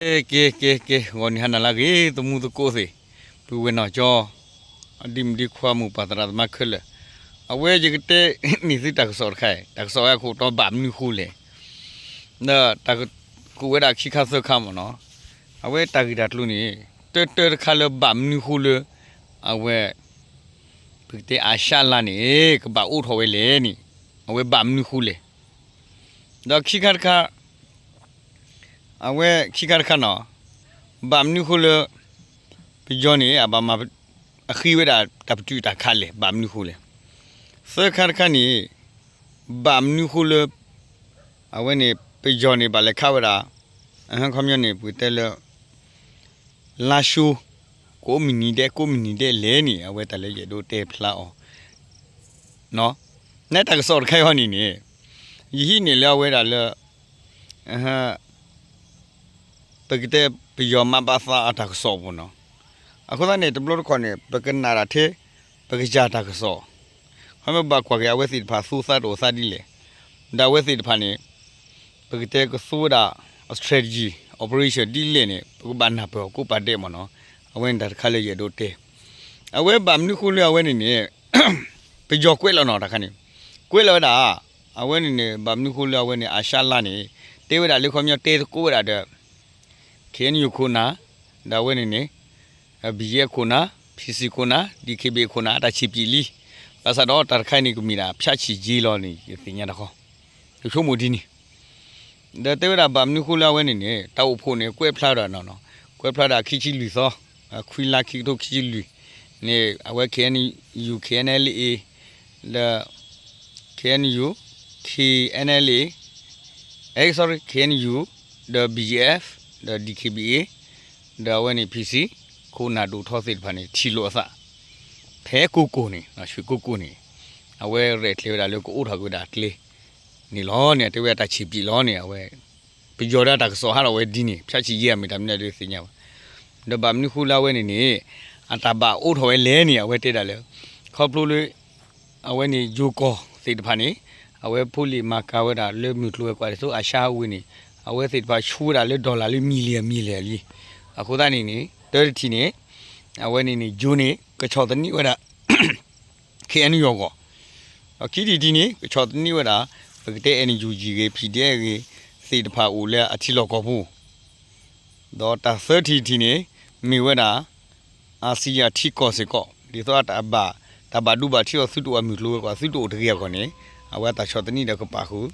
က့ၤ က့ၤ က့ၤ က့ၤ ဂီၤနံၤဟါနၤလၢအဂ့ၤ သမူသကိးသ့ၣ်, ပုၢ်ဝဲၢ်နီၢ်ကၠီ, အဒံၣ်မုၣ်ဒံၣ်ခွါ မိၢ်ပၢ်သရၣ်သမါခဲလၢာ်, အဝဲယကတဲန့ၢ်သုတၢ်ကစီၣ်တခါအံၤ, တၢ်ကစီၣ်ဝဲအခိၣ်တီဘၣ်မနုၤဃိလဲၣ်, ဒီးတၢ်ကကိးဝဲဒၣ်ခံခါသၢခါမ့ၢ်နီၤ, အဝဲတၢ်ဂ့ၢ်တၢ်ကျိၤန့ၣ် တၢတၢတခါလၢဘၣ်မနုၤဃိလၢ အဝဲ ပကတဲအၤၡလါန့ၣ် ကဘၣ်အိးထီၣ်ဝဲလဲၣ်န့ၣ်, အဝဲဘၣ်မနုၤဃိလဲၣ်, ဒီးခံခါတခါ အဝဲခံခါတခါနီၤ, ဘၣ်မနုၤဃိလၢ ပယီၤန့ၣ် အဘၣ်မၤ အဃ့ဝဲဒၣ်တၢ်ပတုာ်တၢ်ခးလဲၣ် ဘၣ်မနုၤဃိလဲၣ်, သၢခါတခါန့ၣ် ဘၣ်မနုၤဃိလၢ အဝဲန့ၣ် ပယီၤန့ၣ် ဘၣ်လဲၤခးဝဲဒၣ် အခီပညီန့ၣ် ပကတဲလၢ လါၡိ ကိးမုၢ်နံၤဒဲး ကိးမုၢ်နံၤဒဲးလဲၣ်န့ၣ် အဝဲတၢ်လၢယအဲၣ်ဒိးတဲဖျါအီၤ န့ၣ်တၢ်ကစီၣ်တခါအံၤန့ၣ်န့ၣ် ယဟံးန့ၢ်လၢအဝဲဒၣ်လၢ ပကတဲပယီၤမၤဘၣ်သးအတၢ်ကစီၣ်ပူၤနီၤ, အဃိသတးန့ၣ် တဘျီတခီၣ်န့ၣ် ပကနၣ်တၢ်ထဲ ပကစၢ်တၢ်ကစီၣ်, ခီမ့ၢ်ဘၣ်ကွၢ်က့ၤအဝဲသ့ၣ်တဖၣ်သူသးတအိၣ်သးဒ်လဲၣ်, ဒီးအဝဲသ့ၣ်တဖၣ်န့ၣ် ပကတဲကသူဝဲဒၣ် strategy operation ဒ်လဲၣ်န့ၣ် ပကဘၣ်နၢ်ပၢၢ်အီၤကိးပၤဒဲးမ့ၢ်နီၤ, အဝဲန့ၣ်တၢ်တခါလၢယအဲၣ်ဒိးတဲ အဝဲဘၣ်မနုၤဃိလၢအဝဲန့ၣ်န့ၣ် ပယီၤကွဲးလီၤနီၤတၢ်ခါန့ၣ်, ကွဲးလီၤဝဲဒၣ် အဝဲန့ၣ်န့ၣ် ဘၣ်မနုၤဃိလၢအဝဲန့ၣ် အၤၡလါန့ၣ် တဲဝဲဒၣ်လၢခီပညီတဲသကိးဝဲဒၣ်ဒီး ခ့ၣ်အဲၣ်ယူၣ်ခိၣ်နၢ်, ဒီးအဝဲန့ၣ်န့ၣ် ဘံၣ်ယဲၢ်ခိၣ်နၢ်, ဖံစံၣ်ခိၣ်နၢ်, ဒံၣ်ခ့ဘ့ၣ်ခိၣ်နၢ် အတၢ်ဆံးပျံးလံ, ဘၣ်ဆၣ်ဒီးတၢ်တခါအံၤန့ၣ် ကမ့ၢ်ဒၣ်ဖၠးဆံးယ့လီၤန့ၣ် ယသ့ၣ်ညါတခီ, ယဆိကမိၣ်ဒ်န့ၣ် ဒီးတဲဝဲဒၣ်ဘၣ်မနုၤဃိလၢအဝဲန့ၣ်န့ၣ် တၢ်အိၣ်ဖှိၣ်န့ၣ် ကွဲးဖျါဒၣ်နီၤနီၤ, ကွဲးဖျါဒၣ်ခံဆံလွံၢ်သီ, ခွံလါခံကထိခံဆံလွံၢ်န့ၣ် အဝဲ ခ့ၣ်အဲၣ်ယူၣ် ခ့ၣ်အဲၣ်အဲၣ်လ််အေ ဒီး ခ့ၣ်အဲၣ်ယူၣ် ခ့ၣ်အဲၣ်လ််အေ အဲ sorry ခ့ၣ်အဲၣ်ယူၣ် ဒီး ဘံၣ်ယဲၢ်အၣ် ဒီး ဒံၣ်ခ့ဘ့ၣ်အ့ ဒီးအဝဲန့ၣ် ဖံစံၣ် ခိၣ်နၢ်ဒိၣ်ထီသ့ၣ်တဖၣ်န့ၣ် ထံၣ်လိာ်အသး ဖဲကိကိၢ်န့ၣ် ရွှေကုက္ကိုန့ၣ် အဝဲရဲၣ်ကျဲၤဝဲဒၣ်လၢကအိးထီၣ်က့ၤဝဲဒၣ်အကျဲန့ၣ်လီၤန့ၣ် အတဲဝဲဒၣ်တၢ်ဆံးပျံးလီၤန့ၣ် အဝဲ ပယီၤဒီးတၢ်ကစီၣ်ဟးထီၣ်ဝဲဒ်န့ၣ် ဖၠးဆံးယ့မ့ၢ်တၢ်မနုၤဒုးသ့ၣ်ညါဘၣ် ဒီးဘၣ်မနုၤဃိလၢအဝဲန့ၣ်န့ၣ် အတၢ်ဘၣ်အိးထီၣ်ဝဲလဲၣ်န့ၣ် အဝဲတဲဒၣ်လၢ ခီဖျိလၢ အဝဲန့ၣ်ယိၤကီၢ်သ့ၣ်တဖၣ်န့ၣ် အဝဲဖိလံၤမၤကၤဝဲဒၣ်လၢမုၢ်ကျိၤဝဲၤကွာ်ဒ်သိးအၤၡလါဝ့ၢ်န့ၣ် အဝဲသ့ၣ်တဖၣ်ဆူဝဲဒၣ်လၢ dollar လၢ million million လံ အဃိသတးန့ၣ်န့ၣ် တၢတထံၣ်န့ၣ် အဝဲန့ၣ်န့ၣ် ယိၤန့ၣ် ကဆီၣ်သနံးဝဲဒၣ် ခ့ၣ်အဲၣ်ယူၣ်အဂီၢ် ဒီးခံထံၣ်တထံၣ်န့ၣ် ကဆီၣ်သနံးဝဲဒၣ် ပကတဲ NUG ဂ့ၤ PDF ဂ့ၤ သ့ၣ်တဖၣ်အိၣ်လၢအထံလီၢ်ကီၢ်ပူၤ ဒီးတၢ်သၢထံၣ်တထံၣ်န့ၣ် မ့ၢ်ဝဲဒၣ် အၤစံယၣ်ထံကီၢ်စ့ၢ်ကီး ဒ်သိးတၢ်ဘၣ် တၢ်ဘၣ်ဒိဘၣ်ထံးအီၤသုတအိၣ်အမုၢ်ကျိၤဝဲၤကွာ် သုတအိၣ်တဂ့ၤအဂီၢ်န့ၣ် အဝဲတၢ်ဆီၣ်သနံးဒီးကပာ်ဃုာ်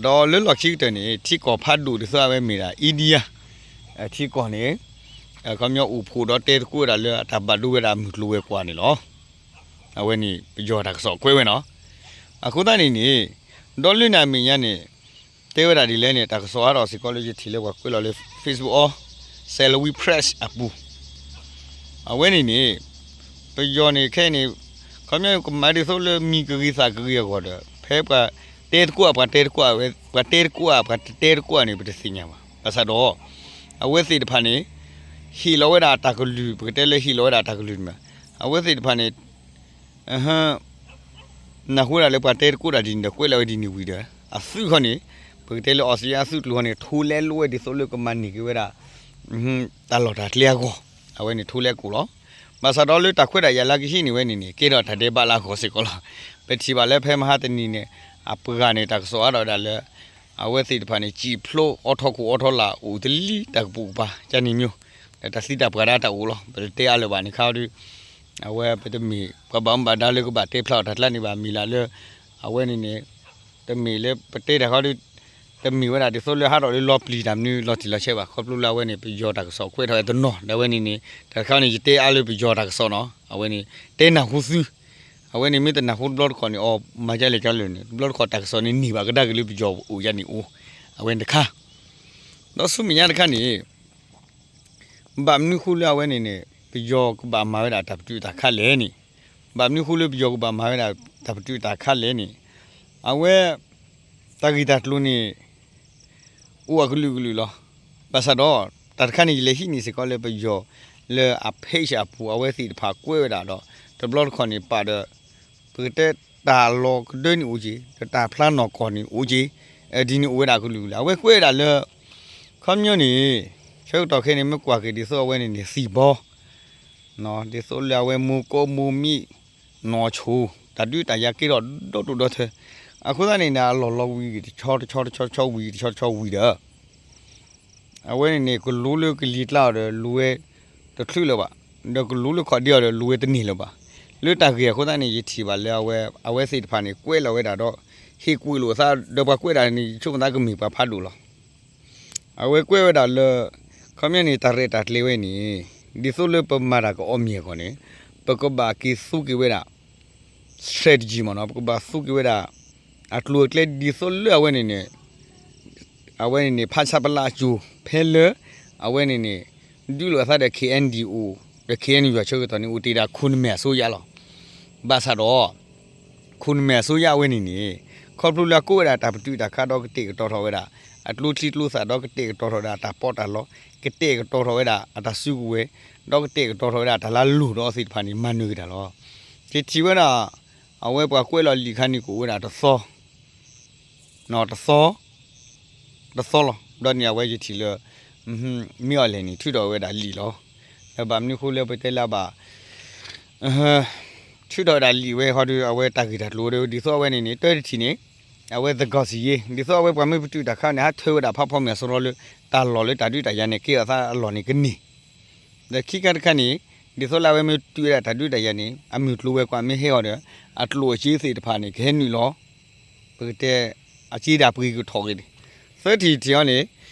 ဒီးလၢလီၢ်ခံကတၢၢ်န့ၣ် ထံကီၢ်ဖးဒိၣ်ဒ်သိးအဝဲမ့ၢ်ဒၣ် India ထံကီၢ်န့ၣ် အခီပညီအိၣ်ဖှိၣ်ဒီးတဲသကိးဝဲဒၣ်လၢအတၢ်ဘၣ်ဒိဝဲဒၣ်အမုၢ်ကျိၤဝဲၤကွာ်န့ၣ်လီၤ. အဝဲန့ၣ် ပယီၤတၢ်ကစီၣ်ကွဲးဝဲနီၤ. အဃိသတးန့ၣ်န့ၣ် ဒီးလၢန့ၣ်အမဲာ်ညါန့ၣ် တဲဝဲဒၣ်ဒ်လဲၣ်န့ၣ် တၢ်ကစီၣ်အါထီၣ်စ့ၢ်ကီးလၢယထံၣ်လၢပှၤကွဲးလီၤလၢ Facebook အီၤ Salween Press အပူၤ အဝဲန့ၣ်န့ၣ် ပယီၤန့ၣ်ခဲအံၤန့ၣ် ခီပညီကမၤဒ်သိးလၢမံၤကဂ့ၤသးကဂ့ၤအဂီၢ်ဒီး ဖဲပှၤတဲသကိးဧါ ပှၤတဲသကိးဧါဝဲ ပှၤတဲသကိးဧါ ပှၤတတဲသကိးဧါန့ၣ် ပတသ့ၣ်ညါဘၣ်. ဘၣ်ဆၣ်ဒီး အဝဲသ့ၣ်တဖၣ်န့ၣ် ဟ့ၣ်လီၤဝဲဒၣ်တၢ်ကလုၢ် ပကတဲလၢဟ့ၣ်လီၤဝဲဒၣ်တၢ်ကလုၢ်န့ၣ် အဝဲသ့ၣ်တဖၣ်န့ၣ် နၢ်ဟူဒၣ်လၢပှၤတဲသကိးတၢ်ဒ်န့ၣ်ဒီး ကွဲးလီၤဝဲဒ်န့ၣ်ဝံၤဒီး အသုးခီန့ၣ် ပကတဲလၢ Australia အသုးကျိၤခီန့ၣ် ထိလဲလိာ်ဝဲဒ်သိးလၢကမၤန့ၢ်က့ၤဝဲဒၣ် တၢ်လီၢ်တၢ်ကျဲအဂီၢ် အဝဲန့ၣ်ထိလဲကိာ်လီၤ. ဘၣ်ဆၣ်ဒီးလၢတၢ်ခွဲးတၢ်ယာ်လၢကဟံးန့ၢ်ဝဲန့ၣ်န့ၣ် ကဲထီၣ်တၢ်ဒဲးဘးလၢအဂီၢ်စ့ၢ်ကီးလီၤ. ပထံၣ်ဘၣ်လၢဖဲမဟါတနံၤန့ၣ် အပှၤန့ၣ် တၢ်ကစီၣ်အါထီၣ်ဝဲဒၣ်လၢ အဝဲသ့ၣ်တဖၣ်န့ၣ် စံၣ်ဖျိအီထီၣ်ခိၣ်အီထီၣ်လာ်အိၣ်တလံတၢ်ကပိာ်ကပၤ ကန့ၣ်မ့ၢ် ဒီးတၢ်သံတၢ်ပှၢ်ဒၣ်တၢ်အိၣ်လီၤ. ပတတဲအါလၢၤဘၣ်န့ၣ်ခါဒီး အဝဲပတမ့ၢ်ပှၤဘၣ်မူဘၣ်ဒါလၢကဘၣ်တဲဖျါအီၤတၢ်ကျါန့ၣ်ဘၣ် မ့ၢ်လၢလၢ အဝဲန့ၣ်န့ၣ် တမ့ၢ်လၢပတဲတၢ်ခီဒီး တမ့ၢ်ဝဲဒၣ်ဒ်သိးလၢဟးထီၣ်လၢလီၤပျံၤတၢ်မနုၤလီၤတံၢ်လီၤဆဲးဘၣ် ခီဖျိလၢအဝဲန့ၣ် ပယီၤတၢ်ကစီၣ်ကွဲးထီၣ်ဝဲတနီၤ ဒီးအဝဲန့ၣ်န့ၣ် တၢ်တခါန့ၣ် ယတဲအါလၢပယီၤတၢ်ကစီၣ်နီၤ အဝဲန့ၣ် တဲနၢ်ဟူသု အဝဲန့ၣ်မ့ၢ်တနၢ်ဟူတဘျီတခီၣ်န့ၣ် အီၤမၤဒ်လဲၣ်ကလဲၣ်န့ၣ် တဘျီတခီၣ်တၢ်ကစီၣ်န့ၣ်န့ၢ်ဘၣ်ကဒါက့ၤလၢပယီၤအိၣ်ယါန့ၣ်အိၣ် အဝဲန့ၣ်တခါ ဒီးဆူမဲာ်ညါတခါန့ၣ် ဘၣ်မနုၤဃိလၢအဝဲန့ၣ်န့ၣ် ပယီၤကဘၣ်မၤဝဲဒၣ်တၢ်ပတုာ်တၢ်ခးလဲၣ်န့ၣ်, ဘၣ်မနုၤဃိလၢပယီၤကဘၣ်မၤဝဲဒၣ်တၢ်ပတုာ်တၢ်ခးလဲၣ်န့ၣ်, အဝဲ တၢ်ဂ့ၢ်တၢ်ကျိၤန့ၣ် အိၣ်အကလုာ်ကလုာ်လီၤ. ဘၣ်ဆၣ်ဒီး တၢ်တခါန့ၣ် ယလဲၤဟံးန့ၢ်စ့ၢ်ကီးလၢပယီၤ လၢအ page အပူၤ အဝဲသ့ၣ်တဖၣ်ကွဲးဝဲဒၣ်ဒီး တဘျီတခီၣ်န့ၣ် ပာ်ဒီး ပကတဲတၢ်လီၤကဒၢန့ၣ်အိၣ်က့ၤ ဒီးတၢ်ဖျါနီၢ်ကီၢ်န့ၣ်အိၣ်က့ၤ, ဒ်န့ၣ်အိၣ်ဝဲဒၣ်ကလုာ်ကလုာ်လီၤ. အဝဲကွဲးဝဲဒၣ်လၢ ခီပညီန့ၣ် ဆၢကတီၢ်ခဲအံၤန့ၣ် မ့ၢ်ကွၢ်က့ၤဒ်သိးအဝဲန့ၣ်န့ၣ် သံၣ်ဘီ ဒ်သိးလၢအဝဲမူကိးမူမံ နီၢ်ဆိ တၢ်ဒုးတၢ်ယၤကဲထီၣ်ဒီဒူၣ်ဒီထၢ, အဃိသတးန့ၣ်န့ၣ် အလီၢ်လီၤဝံၤတဆီတဆီတဆီတဆီဝံၤတဆီတဆီဝံၤဒီး အဝဲန့ၣ်န့ၣ် ကလူလၢကလံၤကျါအီၤဒီး လူဝဲတချုးလၢၤဘၣ်, ဒီးကလူလၢခီၣ်ဒ့အီၤဒီးလူဝဲတန့ၢ်လၢၤဘၣ်. လၢတၢ်ဂ့ၢ်အဃိသတးန့ၣ် ယထံၣ်ဘၣ်လၢအဝဲ အဝဲသ့ၣ်တဖၣ်န့ၣ် ကွဲးလီၤဝဲဒၣ်ဒီး ဟ့ၣ်ကွံာ်လိာ်အသး ဒီးပှၤကွဲးဒၣ်န့ၣ် ယဆိကမိၣ်သးကမ့ၢ်ပှၤဖးဒိၣ်လီၤ. အဝဲကွဲးဝဲဒၣ်လၢ ခီပညီန့ၣ် တၢ်ရဲၣ်တၢ်ကျဲၤဝဲန့ၣ် ဒ်သိးလၢပမၤတၢ်ကအီၣ်မ့ၢ်အဂီၢ်န့ၣ် ပကဘၣ်က့ၤသူက့ၤဝဲဒၣ် strategy မ့ၢ်နီၤ, ပကဘၣ်သူက့ၤဝဲဒၣ် အကျိၤအကျဲဒ်သိးလၢအဝဲန့ၣ်န့ၣ် အဝဲန့ၣ်န့ၣ် ဖးဆါပလၢအစိၤ ဖဲလၢ အဝဲန့ၣ်န့ၣ် ဒုးလိာ်အသးဒီး KNDO ဒီး KNU ဆၢကတီၢ်န့ၣ် အိၣ်တ့ၢ်ဒၣ်ခိၣ်နမဲာ်အစိုးရလီၤ. ဘၣ်ဆၣ်ဒီး ခိၣ်နမဲာ်အစိုးရအဝဲန့ၣ်န့ၣ် ခီဖျိလၢအကိးဝဲဒၣ်တၢ်ပတုာ်တၢ်ခးဒီးကတဲာ်ကတီၤထီၣ်ဝဲဒၣ် အကျိချံကျိသၣ်ဒီးကတဲာ်ကတီၤထီၣ်ဝဲဒၣ် အတၢ်ပီးတၢ်လီ ကတဲာ်ကတီၤထီၣ်ဝဲဒၣ် အတၢ်စုကဝဲၤ ဒီးကတဲာ်ကတီၤထီၣ်ဝဲဒၣ် တၢ်လၢအလိၣ်ဒီးအီၤသ့ၣ်တဖၣ်န့ၣ် မၤနၢၤက့ၤတၢ်လီၤ. ယထံၣ်ဝဲဒၣ် အဝဲပှၤကွဲးလီၤလံာ်ခါန့ၣ် ကအိၣ်ဝဲဒၣ်တသီ တသီ တသီလီၤ. ဒီးန့ၣ်အဝဲယထံၣ်လၢ မ့ၢ်အီၤလဲၣ်န့ၣ် ထုးထီၣ်ဝဲဒၣ်လံာ်လီၤ. ဒီးဘၣ်မနုၤဃိလၢပတဲလၢအဘၣ် ထုးထီၣ်ဝဲဒၣ်လံာ်ဝဲဃီဒီး အဝဲတၢ်ဂ့ၢ်တၢ်ကျိၤဒီး ဒ်သိးအဝဲန့ၣ်န့ၣ် တၢ်တထံၣ်န့ၣ် အဝဲသကိးစံယ့ ဒ်သိးအဝဲပှၤမ့ၢ်ပတုာ်တၢ်ခးန့ၣ် ဟးထၢဝဲဒၣ်ဖးဖီမ့ၢ်အစရီလၢ တၢ်လီၢ်လၢတၢ်ဒုးတၢ်ယၤန့ၣ် ကဲအသးအလီၢ်န့ၣ်ကန့ၢ် ဒီးခံခါတခါန့ၣ် ဒ်သိးလၢအဝဲမ့ၢ်တုၤဝဲဒၣ်တၢ်ဒုးတၢ်ယၤန့ၣ် အမုၢ်ကျိၤဝဲၤကွာ်မ့ၢ်ဟဲအီၤဒီး အကျိၣ်အစ့သ့ၣ်တဖၣ်န့ၣ် ကဟဲနုာ်လီၤ. ပကတဲ အစ့ဒၣ်ပှ့ၤကထီၣ်က့ၤန့ၣ် သၢထံၣ်တထံၣ်အံၤန့ၣ်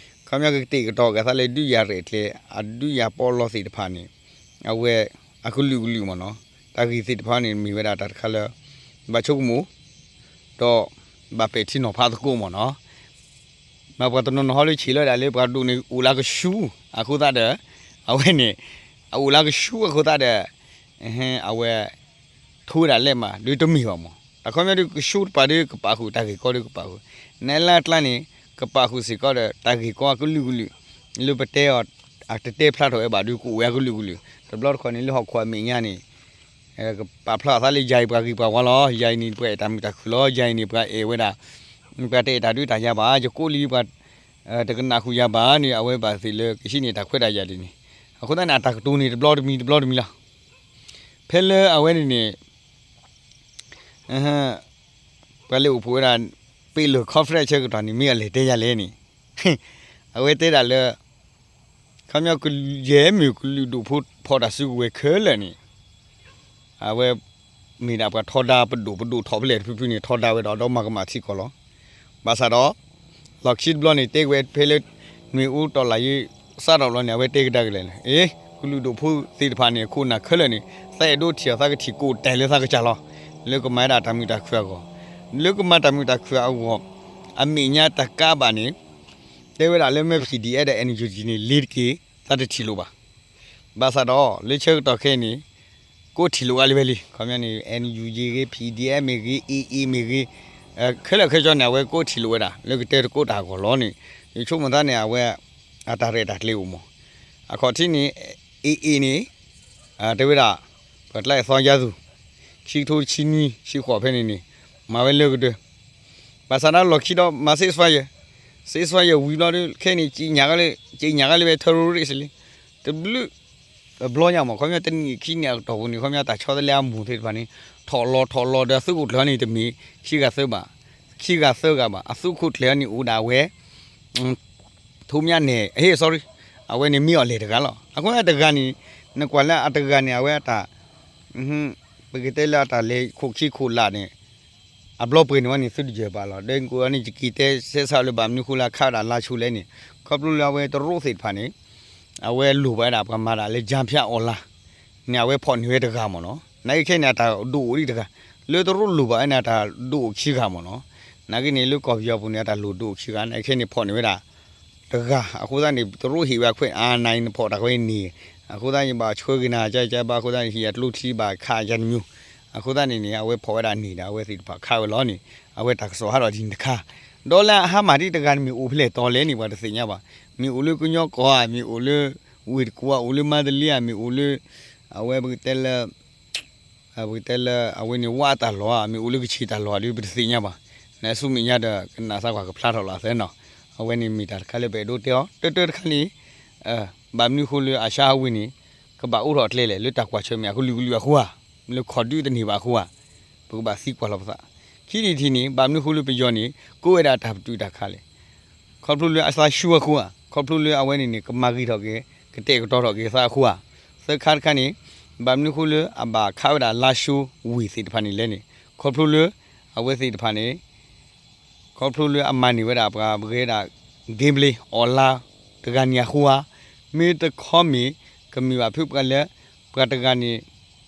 ခီပညီကကတဲာ်ကတီၤက့ၤသးလၢဒုးယၤရဲၣ်ကျဲၤ အဒုးယၤပီးလီသ့ၣ်တဖၣ်န့ၣ် အဝဲ အကလုာ်ကလုာ်မ့ၢ်နီၤ တၢ်ဂ့ၢ်သ့ၣ်တဖၣ်န့ၣ် မ့ၢ်ဝဲဒၣ်တၢ်တခါလၢ ဘၣ်ဆိကမိၣ် ဒီး ဘၣ်ပဲာ်ထံနီၤဖးသကိးမ့ၢ်နီၤ မ့ၢ်ပှၤတနီၤနီၤဟီလၢဆံးလီၤဝဲဒၣ်လၢပှၤဒိၣ်န့ၣ် အိၣ်လၢကဆူအဃိသတးဒီး အဝဲန့ၣ် အအိၣ်လၢကဆူအဃိသတးဒီး အဝဲ ထိဝဲဒၣ်လဲၣ်မး ဒုးတမ့ၢ်ဘၣ်မး တၢ်ခီပညီဒုးကဆူတပၤဒုးကပာ်ဃုာ် တၢ်ဂ့ၢ်ကီဒုးကပာ်ဃုာ် နလၢအကျါန့ၣ် ကပာ်ဃုာ်စ့ၢ်ကီးဒီး တၢ်ဂ့ၢ်ကီအကလုာ်ကလုာ် လၢပတဲအီၤ အတတဲဖျါထီၣ်ဝဲဘၣ်ဒုးကအိၣ်ဝဲအကလုာ်ကလုာ် တဘျီတခီၣ်န့ၣ် လၢဟီၣ်ခိၣ်အမဲာ်ညါန့ၣ် ကပာ်ဖျါအသးလၢယၤအံၤပှၤဂ့ၤပှၤဝါလီၤ ယၤအံၤန့ၣ်ပှၤအဲၣ်တၢ်မုာ်တၢ်ခုၣ်လီၤ ယၤအံၤန့ၣ်ပှၤအဲၣ်ဝဲဒၣ် ပှၤတအဲၣ်တၢ်ဒုးတၢ်ယၤဘၣ် ယကိးလံပှၤ တကနၣ်ဃုာ်ယၤဘၣ်န့ၣ် အဝဲဘၣ်သ့ၣ်လၢကဟံးန့ၢ်တၢ်ခွဲးတၢ်ယာ်ဒ်န့ၣ် အဃိသတးန့ၣ် အတၢ်ကတိၤန့ၣ်တဘျီတမံၤတဘျီတမံၤလီၤ ဖဲလၢအဝဲန့ၣ်န့ၣ် ပှၤလဲၤအိၣ်ဖှိၣ်ဝဲဒၣ် ပ့းလၢ conference ဆၢကတီၢ်န့ၣ် မ့ၢ်အလဲၤတဲယၤလဲၣ်န့ၣ် အဝဲတဲဒၣ်လၢ ခီပညီကယဲၢ်မ့ၢ်ကလုာ်ဒိၣ်ဖိဖီၣ်တၢ်စုကဝဲၤခဲလၢာ်န့ၣ် အဝဲ မ့ၢ်ဒၣ်ပှၤထီဒါပဒိၣ်ပဒိၣ်ထီၣ်ဖဲလဲၣ်တဖုဖုန့ၣ် ထီဒါဝဲဒီးဒီးမၤကမၣ်ထံကီၢ်လီၤ. ဘၣ်ဆၣ်ဒီး လီၢ်ခံတဘျီန့ၣ် တဲဝဲဖဲလၢ နွေဦးတော်လှန်ရေး စထီၣ်လီၤန့ၣ် အဝဲတဲကဒါက့ၤလဲၣ်န့ၣ် အ့ ကလုာ်ဒိၣ်ဖိသ့ၣ်တဖၣ်န့ၣ် အခိၣ်နၢ်ခဲလၢာ်န့ၣ် သးအဲၣ်ဒိးထံၣ်အီၤသးကထံၣ်ကိးတဲာ်လၢသးကစၢ်လီၤ. လၢကမၤဝဲဒၣ်တၢ်မုာ်တၢ်ခုၣ်အဂီၢ် လၢကမၤတၢ်မုာ်တၢ်ခုၣ်အဂီၢ် အမဲာ်ညါတကါဘၣ်န့ၣ် တဲဝဲဒၣ်လၢမ့ၢ် ပီၣ်ဒံၣ်အဲၣ် ဒီး NUG န့ၣ် လ့ၤတက့ၢ် သးတထံၣ်လိာ်ဘၣ်. ဘၣ်ဆၣ်ဒီး လၢဆၢကတီၢ်ခဲအံၤန့ၣ် ကိးထံၣ်လိာ်အါလံဝဲလံ ခီပညီန့ၣ် NUG မ့ၢ်ဂ့ၤ PDF မ့ၢ်ဂ့ၤ AA မ့ၢ်ဂ့ၤ ခဲလၢာ်ခဲဆ့န့ၣ် အဝဲကိးထံၣ်လိာ်ဝဲဒၣ် လၢကတဲသကိးတၢ်အဂီၢ်လီၤန့ၣ် ယဆိကမိၣ်သးန့ၣ် အဝဲ အတၢ်ရဲၣ်တၢ်ကျဲၤအိၣ်မး အခီၣ်ထံးန့ၣ် AA န့ၣ် တဲဝဲဒၣ် ပှၤကျါအသီယါသူၣ် ခံကထိဆံနွံ ဆံဃိးဖဲန့ၣ်န့ၣ် မၤဝဲလၢကဒၢ ဘၣ်ဆၣ်ဒီးလီၢ်ခံဒီးမၤ ceasefire ceasefire ဝံၤဘျီဒီး ခဲအံၤန့ၣ် က့ညၣ်ကလဲၣ် terrorist လံ တဘျုး တဘျီညါမး ခီပညီတနံၣ်ခံနံၣ်အကတီၢ်ပူၤန့ၣ် ခီပညီတၢ်ဆီတလဲအမိၢ်သ့ၣ်တဖၣ်န့ၣ် ထီၣ်လီၤထီၣ်လီၤဒီးအသုးခိၣ်ကျၢၢ်န့ၣ်တမ့ၢ် ခံဂၤသၢဘၣ် ခံဂၤသၢဂၤဘၣ် အသုးခိၣ်ကျၢၢ်န့ၣ်အိၣ်ဒၣ်ဝဲ ထိးမြတ်နယ် ဟ့ၣ် sorry အဝဲန့ၣ်မ့ၢ်အီၤလဲၣ်တဂၤလီၤ. အဃိတဂၤန့ၣ် နကွၢ်လၢအတဂၤန့ၣ် အဝဲအတၢ် ပကတဲလၢအတၢ်လဲၤခိၣ်ခံခိၣ်လာ်န့ၣ် အဘျီပှဲၤန့ၣ်ဝဲန့ၣ်သုတယၢၢ်ဘၣ်လီၤ. ဒီးကိးအီၤန့ၣ် ယက့ၤတဲစဲးဆၢလၢဘၣ်မနုၤဃိလၢအခးဝဲဒၣ်လါဆူလဲၣ်န့ၣ် ခီဖျိလၢအဝဲတရူးသ့ၣ်တဖၣ်န့ၣ် အဝဲလိၣ်ဘၣ်ဝဲဒၣ်ပှၤမၤတၢ်လၢ ကြားဖြတ် online န့ၣ် အဝဲဖီၣ်န့ၢ်ဝဲတဂၤမ့ၢ်နီၤ. နာ်က့ခဲအံၤန့ၣ် အတၢ်ဒုးအိၣ်ဒံးတဂၤ လၢတရူးလိၣ်ဘၣ်ဝဲန့ၣ် အတၢ်ဒုးအိၣ်ခံဂၤမ့ၢ်နီၤ. နာ်က့န့ၣ် လၢကီၢ်ပယီၤပူၤန့ၣ် အတၢ်လိၣ်ဒုးအိၣ်ခံဂၤ နာ်က့ခဲအံၤန့ၣ် ဖီၣ်န့ၢ်ဝဲဒၣ် တဂၤ အဃိသတးန့ၣ် တရူးဟ့ၣ်ဝဲအခွဲးအနၢ်အံၤ နဖီၣ်တၢ်ဝဲန့ၣ် အဃိသတးန့ၣ် ဘၣ်ဆှၢက့ၤနၤ ကကဘၣ် အဃိသတးန့ၣ် ဟံၣ်အကျိချံဘၣ်ခးယၤတမံၤ အဃိသတးန့ၣ်န့ၣ် အဝဲဖီၣ်ဝဲဒၣ်န့ၣ်ဒီး အဝဲသ့ၣ်တဖၣ်ခးဝဲလီၤန့ၣ် အဝဲတၢ်ကစီၣ်ဟးထီၣ်ဒ်န့ၣ်တခါ ဒီးလၢအဟါမၢ်ဒံးတဂၤန့ၣ် မ့ၢ်အိၣ်ဖဲလဲၣ်တီၤလဲၣ်န့ၣ် ပှၤတသ့ၣ်ညါဘၣ်. မ့ၢ်အိၣ်လၢကညီကီၢ်ဧါ, မ့ၢ်အိၣ်လၢ ဝ့ၢ်တကူၣ်ဧါ, အိၣ်လၢမါတလ့ဧါ, မ့ၢ်အိၣ်လၢ အဝဲပကတဲလၢ ပကတဲလၢ အဝဲန့ၣ်ဝါတၢ်လီၢ်ဧါ, မ့ၢ်အိၣ်လၢကဆ့ၣ်တၢ်လီၢ်ဧါဒီး ပတသ့ၣ်ညါဘၣ်. နဆူမဲာ်ညါဒီး ကနၣ်သးကွၢ်ကဖျါထီၣ်လီၤသဲနီၤ. အဝဲန့ၣ်မ့ၢ်တၢ်တခါလၢပအဲၣ်ဒိးတဲအီၤ တၢတၢတခါန့ၣ် ဘၣ်မနုၤဃိလၢအၡါအဝ့ၢ်န့ၣ် ကဘၣ်အိးထီၣ်အကျဲလဲၣ်, လၢတၢ်ကွၢ်ဆၢၣ်မဲာ်အကလုာ်ကလုာ်အဃိဧါ, လၢခီၣ်ဒုးတန့ၢ်ဘၣ်အဃိဧါ, ပကဘၣ်သံကွၢ်လီၤပသး. ခံထံၣ်တထံၣ်န့ၣ် ဘၣ်မနုၤဃိလၢပယီၤန့ၣ် ကိးဝဲဒၣ်တၢ်ပတုာ်တၢ်ခးလဲၣ်, ခီဖျိလၢအသးဆူအဃိဧါ, ခီဖျိလၢအဝဲန့ၣ်န့ၣ် ကမၤဂ့ၤထီၣ်က့ၤ ကတဲာ်ကတီၤထီၣ်က့ၤသးအဃိဧါ. သၢခါတခါန့ၣ် ဘၣ်မနုၤဃိလၢအဘၣ်ခးဝဲဒၣ်လါၡိဝ့ၢ်သ့ၣ်တဖၣ်န့ၣ်လဲၣ်န့ၣ် ခီဖျိလၢ အဝဲသ့ၣ်တဖၣ်န့ၣ် ခီဖျိလၢအမၤန့ၢ်ဝဲဒၣ်ပှၤပဂဲဒၣ် gambling online တဂၤန့ၣ်အဃိဧါ, မ့ၢ်တခီမ့ၢ် ကမ့ၢ်ဘၣ်ဖုးပှၤလၢ ပှၤတဂၤန့ၣ်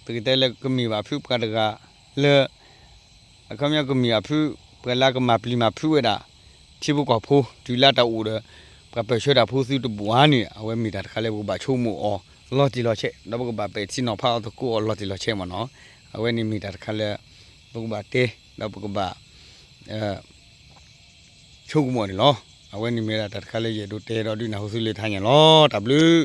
ပကတဲလၢကမ့ၢ်ဘၣ်ဖုးပှၤတဂၤလၢ အခီပညီကမ့ၢ်ဘၣ်ဖုး ပှၤလၢကမၤပျံၤမၤဖုးဝဲဒၣ် ထံဖိကီၢ်ဖိ တုၤလၢတၢ်အိၣ်ဒီး ပှၤပၢၢ်ဆၢတၢ်ဖိသုတဘူၣ်ဧါန့ၣ် အဝဲမ့ၢ်တၢ်တခါလၢပကဘၣ်ဆိကမိၣ်အီၤလီၤတံၢ်လီၤဆဲး ဒီးပကဘၣ်ပဲာ်ထံနီၤဖးအီၤသကိးအီၤလီၤတံၢ်လီၤဆဲးမ့ၢ်နီၤ. အဝဲန့ၣ်မ့ၢ်တၢ်တခါလၢ ပကဘၣ်တဲ ဒီးပကဘၣ် ဆိကမိၣ်န့ၣ်လီၤ. အဝဲန့ၣ်မ့ၢ်ဒၣ်တၢ်တခါလၢယအဲၣ်ဒိးတဲဒီး ဒုးနၢ်ဟူသုလၢတဟါညါလီၤ. တၢ်ဘျုး